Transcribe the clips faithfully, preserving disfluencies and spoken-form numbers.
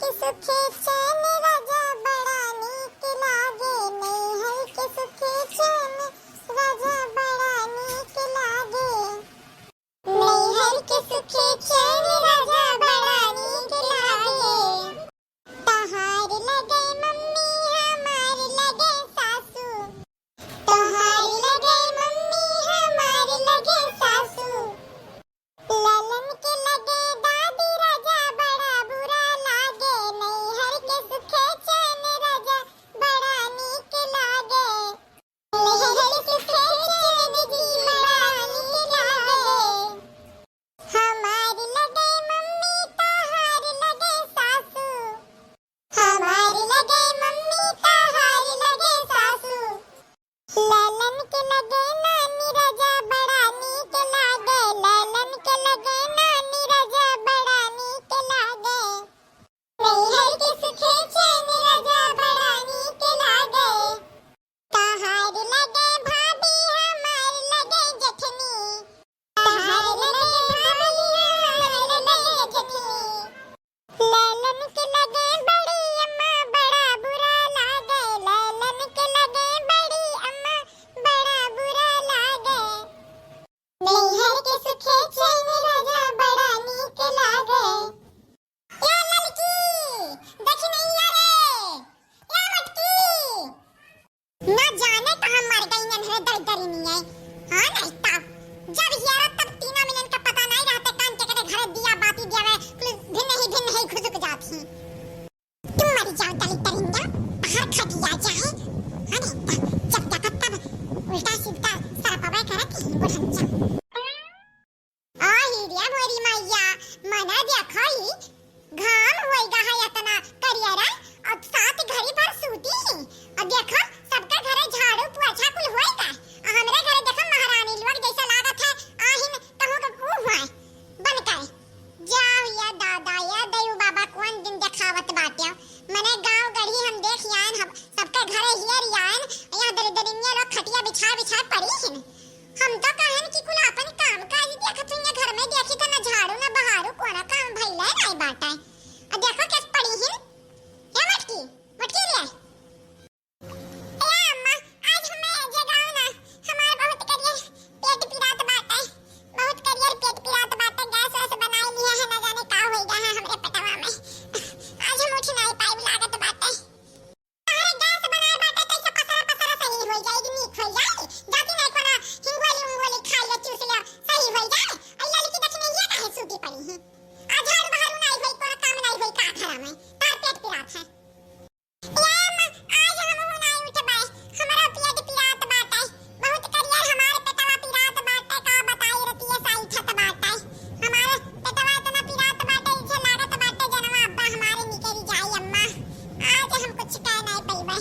सुखे चैन राजा बड़ा नीक लागे, नैहर के सुखे चैन राजा बड़ा नीक लागे। नैहर के सुखे चैन राजा बड़ा नीक लागे। तहार लगे मम्मी हमार लगे सासू। तहार लगे मम्मी हमार लगे सासू। ललन के लगे दादी राजा बड़ा बुरा लागे, नैहर के सुखे चैन राजा बड़ा नीक लागे। नैहर के सुखे चैन जी बड़ा नीक लागे। हमार लगे मम्मी तहार लगे सासू। हमार लगे मम्मी तहार लगे सासू। ललन के लगे नानी राजा बड़ा नीक लागे, ललन के लगे नानी राजा बड़ा नीक लागे। नैहर के सुखे चैन राजा बड़ा नीक लागे। तहार लगे भाभी हमार लगे जेठनी। तहार लगे भाभी हमार लगे जेठनी। ललन के लगे बड़ी अम्मा बड़ा बुरा लागे, ललन के लगे बड़ी अम्मा बड़ा बुरा लागे। नैहर के सुखे चैन राजा बड़ा नीक लागे। ए ललकी, देखी नहीं यारे, ए मटकी। ना जाने कहाँ मर गई नन्हरे दरिद्री निये। हाँ नहीं तब, जब हियारा तब तीना मिलन का पता नहीं रहते, कान के करे घरे दिया बाती दिया वे, कुल भिन्न ही भिन्न ही घुसुक जात ही। तुम मर जाओ दलित दरिंदा, बाहर खटिया जाए। हाँ नहीं तब, जब देखत तब उल्टा सीधा सरपवे करत ही बुढ़ंचा। आही रे मोरी मैया, मने देखो ही, घाम होई गा है एतना करियरा, अब सात घड़ी भर सूती ही। अब देखो, सबके घरे झाड़ू पोछा कुल होई गा, आ हमरे घरे देखो महारानी लोग जैसे लागत है, आहिन कहूँ के ऊ हुआ बन के। जाओ या दादा, या दयू बाबा कौन दिन देखावत बाटे। मने गाँव गढ़ी हम देख आयन, हम सबके घरे हियर आयन, यहाँ दरिद्रिनिया लोग खटिया बिछा बिछा पड़ी हिन। हम तो कहन कि कुल आपन काम काज देखत हुइया, घर में देखी त ना झाड़ू ना बहारू, कोनो काम भइले नाई बाटे। आ देखो कैसे पड़ी हिन। ए मटकी, मटकी ले। ए अम्मा, आज हमें जगाओ ना, हमार बहुत करियर पेट पिरात बाटे, बहुत करियर पेट पिरात बाटे, गैस वैस बनाई लिया है, ना जाने का होई गा है हमरे पेटवा में, आज हम उठ नाई पाइब लागत बाटे। अरे गैस बनाए बाटे, कैसे पसरा पसरा सही होई जाई, नीक होई जाई। जाती नहीं कोनो हिंगोली उंगोली खाई ले, चूस ले, सही होई जाई। अरे ललकी दक्षिण ये काहे सूती पड़ी है? आ झाड़ू बहारू नहीं होई, कोनो काम नहीं होई का घरा में? तार पेट पिरात है। ए अम्मा, आज हम हूँ नहीं उठबे, हमारा पेट पिरात बाटे। बहुत करियर हमार पेटवा पिरात बाटे, का बताई रतिया साई छत बाटे। हमार पेटवा इतना पिरात बाटे, इच्छा लागत बाटे जनवा अब्बा हमारे निकल जाई अम्मा। आज हम कुछ कह नहीं पइबे।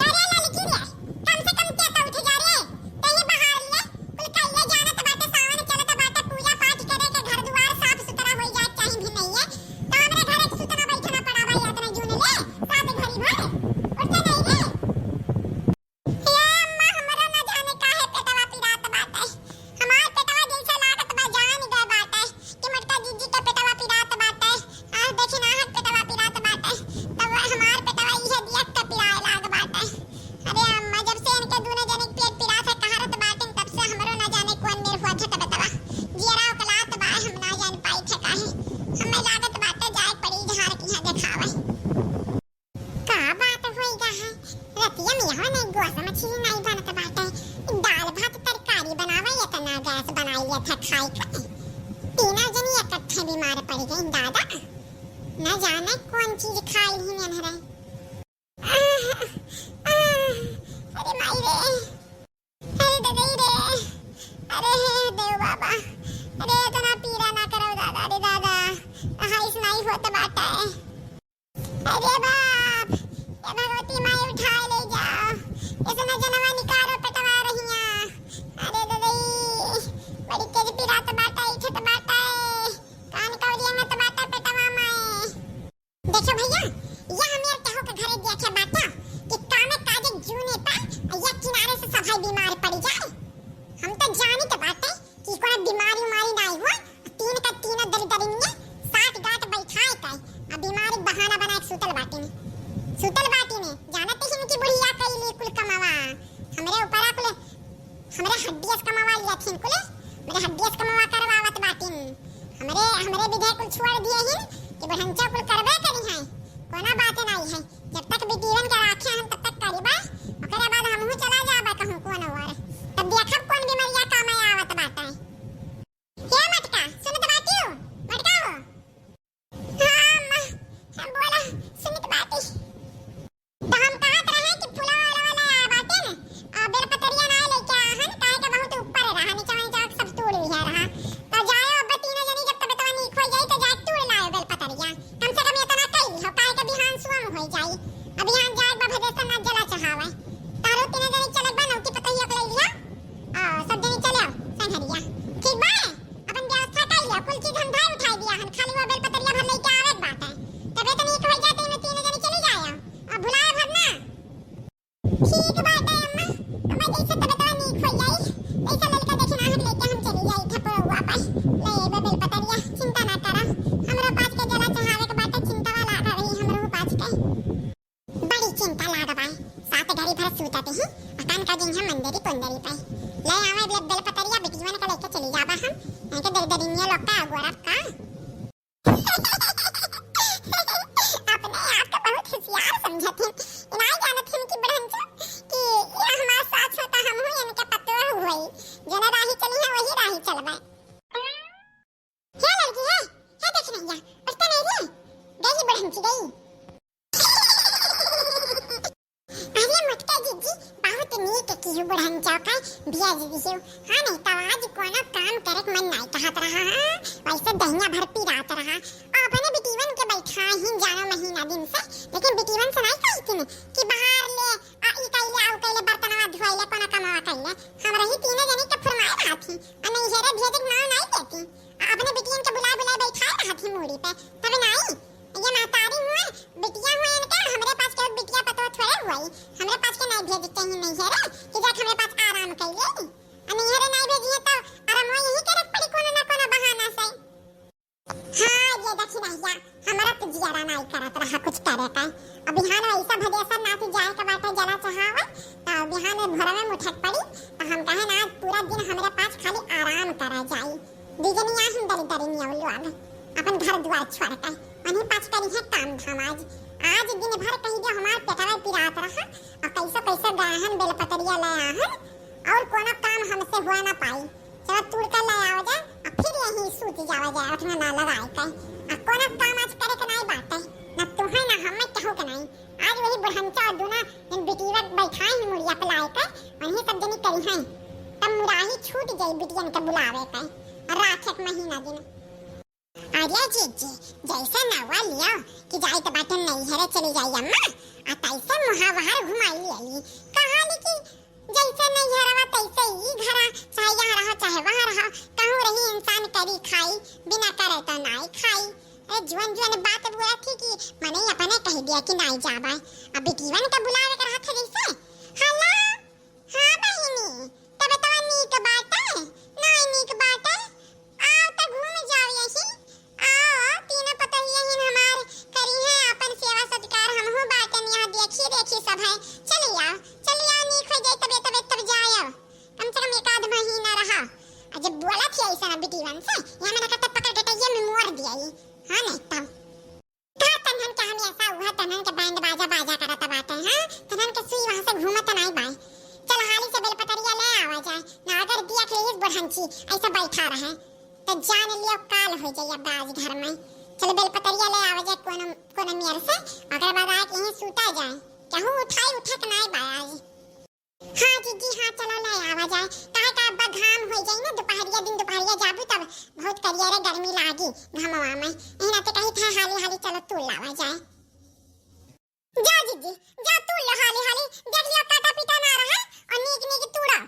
अरे ललकी रे, कम से कम ते तो उठ जा रे। ते ही बहार ले, कुल कइले जानत बाटे, सावन चलत बाटे, पूजा पाठ करे के, घर दुआर साफ सुथरा होई जाए चाही भी नहीं है। तो हमरे घरे सुतना बैठना पड़ावा या इतना जून ले, सात घड़ी भर। उठते नहीं रे। हे अम्मा, हमरा ना जाने काहे पेटवा पिरात बाटे। हमार पेटवा जैसे लागत बा जान गए बाटे कि मोटका जीजी के पेटवा पिरात बाटे। आ देखी ना, हट पेटवा पिरात बाटे। तब हमार पेटवा इहे दिया के पिराए लाग बाटे। अरे अम्मा, जब से इनके दूनो जने के पेट पिरात है, कहारत बाटे, तब से हमरो ना जाने कौन मेर हुआ थे तबतवा। जियरा उकलात बा, हम ना जान पाई थे काहे। हमें लागत बाटे जाए पड़ी झाड़ के यहाँ देखावे। का बात होई गा है? रतिया में यहाँ नहीं गोस मछली नहीं बनत बाटे। दाल भात तरकारी बनावे, इतना गैस बनाई लिया था खाए के। तीनों जनी इकट्ठे बीमार पड़ गई दादा। न जाने कौन चीज खाई ही नन्हरे। आह, आह, अरे माई रे, अरे ददई रे, अरे हे देव बाबा, अरे इतना पीरा ना करो दादा रे दादा, हाइस नहीं होत बाटे। अरे बाप, ए भगवती माई उठाए ले जाओ, इतना जनवा निकालो पेटवा रहिया। अरे ददई, बड़ी तेज पीरात बाटे, इठत बाटे, कान कवरिया में तो बाटे पेटवा माई। देखो भैया, ये हमें केहू के घरे देखे बाटा कि कामे काजे जूने पर या किनारे से सभाई बीमार पड़ जाए। हम तो जानी तो बाटे कि कोनो बीमारी उमारी नाई हुआ। तीन का तीन दरिद्रिनिया साठ गांठ बैठाए के आ बीमारी बुढ़ंचा कुल करबे करी है, कोनो बात नाई है। जब तक बिटियन के राखे हन तब तक करीबे, ओकरे बाद हमहू चला जाबे कहूँ कोनो ओर। तब देखब कौन बीमरिया काम आवत बाटे। हे मटका, सुनत बाटियो? मटका हो। हाँ, अम्मा, हाँ, बोला, सुनत बाटी। तो हम कहत रहे कि फुलवा वाला वाला आया बाटे न, आ, बेलपतरिया ना लेके आया हन, काहे के बहुत ऊपर रहा, नीचे नीचे सब तूड़ लिया रहा। तो जायो अब तीनों जनी, जब तबियतवा नीक हो जाई तो जाए तूड़ लायो बेलपतरिया। कम से कम इतना कई लिहो, काहे के बिहान सुबह हो जाई। अब बिहान जाए बा भदेसर ना जला चढ़ावे। तारो तीनों जनी चलत बा, नौकी पतहिया के ले लिया। आ, सब जनी चले आओ, संघरिया। ठीक बा? अपन व्यवस्था कर लिया, कुल चीज हम धाई उठाई दिया हन, खाली वो बेलपतरिया भर लेके आवे के बात है। तबे तो नीक हो जाते, इनमें तीनों जनी चली जाए। अब भुलाए भर ना। ठीक बाटे अम्मा, अब जैसे तबियतवा नीक हो जाई, तैसे ललका दक्षिणा हम लेके हम चली जाई ठपुआ पे। ले अइबे बेलपतरिया, चिंता ना करा। हमरो पास के जला चढ़ावे के बाटे, चिंता वाला रही हमरो पास के। बड़ी चिंता लाग बाय। सात घड़ी भर सूतत ही, अकान का दिन है मंदिरी पुंदरी पे। ले आवे बेल, बेलपतरिया बिटियन के लेके चली जाबा हम। नहीं तो दरदरिनिया लोग का अगोरब का। अपने आप को बहुत होशियार समझत हिन। इनाई जानत हिन कि बुढ़ंचो कि ये हमार सास होता, हम हूँ इनके पतोह हुई। जना राही चली है, वही राही चलबे। हे लड़की, हे, हे देख नैया, उठता नहीं रे, गई बुढ़ंची गई। अरे मोटका जीजी, बहुत नीक किहू बुढ़ंचा का बियाह जी दिहू। हाँ नहीं तो आज कोनो काम करे के मन नहीं कहत रहा, हाँ, वैसे दहिया भर पिरात रहा। और अपने बिटिवन के बैठा ही जानो महीना दिन से, लेकिन बिटिवन से नहीं कहती ने कि बाहर ले, आ, ई कैले, आऊ कैले, बर्तनवा धोइले, कोनो कमवा कैले। हम रही तीनों जनी के फुरमाए रहत ही, आ नैहरे भेजे के नाव नहीं देती। अपने बिटियन के बुलाए बुलाए बैठाए रहत ही मूड़ी पे, तब नाई। ये महतारी हुए, बिटिया हुए इनके, हमरे पास के बिटिया पतोह थोड़े हुई। हमरे पास के नाई भेज चाहिए नैहरे, कि जाके हमरे पास आराम कर ले। आ नैहरे नाई भेजिए तो आराम हुए यही करे के पड़ी कोनो ना कोनो बहाना से। हाँ, ये देखी नैया, हमरा तो जियारा नाई करत रहा कुछ करे का। अब बिहान वैसा भदेसर नाती जाए के बाटे जला चढ़ावे, तो बिहान में भोर में उठे के पड़ी, तो हम कहे ना आज पूरा दिन हमरे पास खाली आराम करा जाई। दीजनिया हम दरी दरी नियम लोग अपन घर द्वार छोड़ के वहीं पास करी है काम धाम। आज, आज दिन भर कही जो हमार पेटवा पिरात रहा और कैसे कैसे गए हन बेलपतरिया ले आहन और कोनो काम हमसे हुआ ना पाई। चलो तूड़ के ले आओ जा और फिर यहीं सूत जावा जाए, उठना ना लगाए के। आ कोनो काम आज करे के नहीं बात है, ना तुम्हें ना हमें कहू के नहीं। आज वही बुढ़ंचा और दूना जन बिटिया बैठाए ही मुड़िया पे लाए के, वहीं सब जनी करी हैं। तब मुराही छूट जाई बिटियन के बुलावे के। और राखे के महीना दिन। अरे जीजी, जैसे नवा लिया कि जाई तो बाटे नैहरे चली जाई अम्मा, आ तैसे मुहावहर घुमाई लिया। कहा ली कि जैसे नैहरवा तैसे ई घरा, चाहे यहाँ रहो चाहे वहाँ रहो, कहूँ रही इंसान करी खाई, बिना करे तो नाई खाई। अरे जुअन जुअन बात बोला थी कि मने अपने कह दिया कि नाई जाबा। अब बिटियन के बुलावे के रहा था जैसे। हेलो, हाँ बहिनी, तबियतवा नीक बाटे? नाई नीक बाटे? आओ त घूम जाओ यही। आओ, तीनों पतोहिया हिन हमार करी है आपन सेवा सत्कार, हमहू बाटन यहाँ देखी देखी सब है। चली आओ, चली आओ, नीक हो जाए तबियत, तबियत तब जाए आओ। कम से कम एक आध महीना रहा। आ जब बोला थी ऐसा ना बिटियन से, यहाँ मैंने कहता पकड़ के टैया में मोड़ दिया ये। हाँ नहीं तब। का तनहन के हमेशा उहे तनहन के बैंड बाजा बाजा करत बाटे, हाँ? तनहन के सुई वहाँ से घूमत नाई बाय। चल हाली से बेलपतरिया ले आवा जाए, ना अगर दिया के इस बुढ़ंची ऐसा बैठा रहे, तो जान लियो काल हो जाई अब आज घर में। चल बेलपतरिया ले आवा जाए कोनो, कोनो मेर से, ओकर बाद आके यहीं सूता जाए। केहू उठाई उठे के नाई बाय आज। हाँ जीजी, हाँ, चलो ले आवा जाए। काहे का अब्बा घाम हो जाई ना, दोपहरिया दिन, दोपहरिया जाबू तब बहुत करिया रे गर्मी लागी घमवा में। यही नाते कही था हाली हाली चलो तूल लावा जाए। जा जीजी, जा तूल लो हाली हाली, देख लियो काटा पीटा ना रहे और नीक नीक तूड़ा।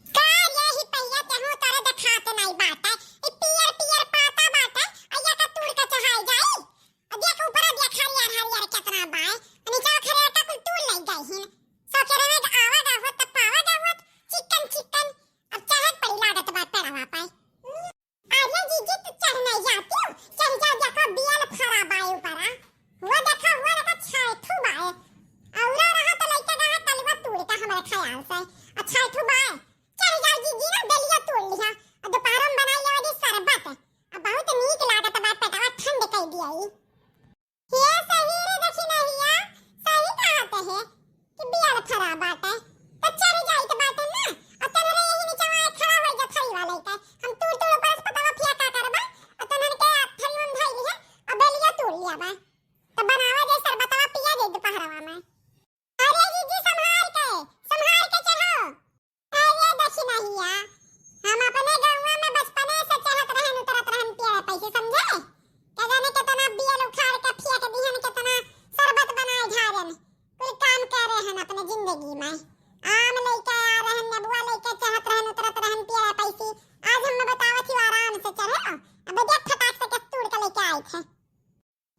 का रे ही पहिया तेहू तोरे देखात नाई बाटे, ई पियर पियर पाता बाटे, अइया का तूड़ के चढ़ाई जाई। आ देख ऊपर देख हरियर हरियर केतना बाय, नीचे खरेटा कुल तूल लग गई हिन। सकेरे में आवा गा होत त पावा गा होत, चिकन चिकन, अब चाहे पड़ी लागत बा पेड़वा पे। अरे जीजी तू चढ़ नहीं जाती हो, चढ़ जाओ देखो बियल फरा बाय ऊपरा। वो देखो, वो देखो छाए थू बाय, गई। हे सही रे दखिनहिया, सही कहत है कि बियल फरा बाटे, त चढ़ जाइत बाटे ना, अ तोहरे यही निचवा खड़ा होइ जा फरी वाले के। हम तूर तूर ऊपर से पतवा फिया का करबा, अ तोहरे के फरी में धइली है, अ बेलिया तूर लिया बा। त बनावा जे सरबतवा पिया जे दुपहरवा में। अरे जीजी, संभाल के, संभाल के चढ़ो। अरे दखिनहिया, हम अपने गौवा में बचपने से चढ़त रहन, उतरत रहन पेड़ पैसे, समझे? का जाने केतना बियल उखाड़ के फेंक दिहन, केतना शरबत बनाए झारन, कुल काम करे हन अपने जिंदगी में। आम लेके आ रहन, नेबुआ लेके चढ़त रहन, उतरत रहन पेड़ पैसे। आज हम बतावत ही आराम से चढ़े, अब देख फटाक से के तूड़ के लेके आए थे।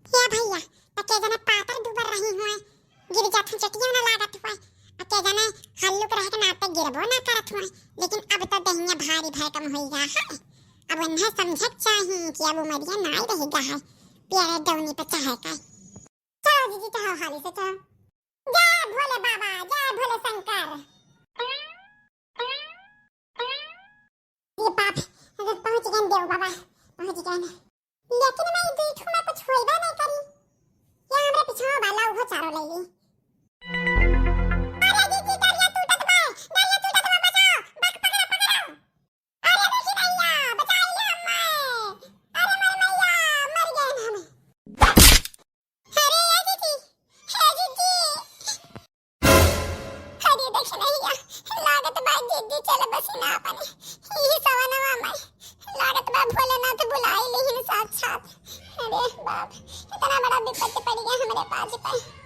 हे भैया, त के जने पातर दुबर रही हुए, गिर जात हूँ, चटियो न लागत हुए। आ के जने हल्लुक रह के नाते गिरबो न करत हुए, लेकिन अब तो दहिया भारी भरकम होई गा है। अब उन्हें समझे के चाही कि अब उमरिया नाई रही गा है, पेड़े डौनी पे चढ़े का। चलो जीजी, चढ़ो हाली से, चढ़ो। जय भोले बाबा, जय भोले शंकर। ये बाप, अगर पहुँच गए देव बाबा, पहुँच गए। लेकिन मैं ई दुई ठो में कुछ होइबे नहीं करी। या हमरे पिछवा वाला उहो चारो ले ली। अरे जीजी, डरिया टूटत बा, डरिया टूटत बा, बचाओ, बक पकड़ो, पकड़ो। अरे देखी भैया, बचाई ले हमें। अरे मोर मैया, मर गए हम। अरे ए जीजी, हे जीजी। अरे दखिनहिया, लागत बा जीजी चल बसी ना अपने। ई सवनवा में लागत बा भोलेनाथ बुलाई लेहिन साक्षात। अरे बाप, इतना बड़ा विपत्ति पड़ गया हमरे पास पे।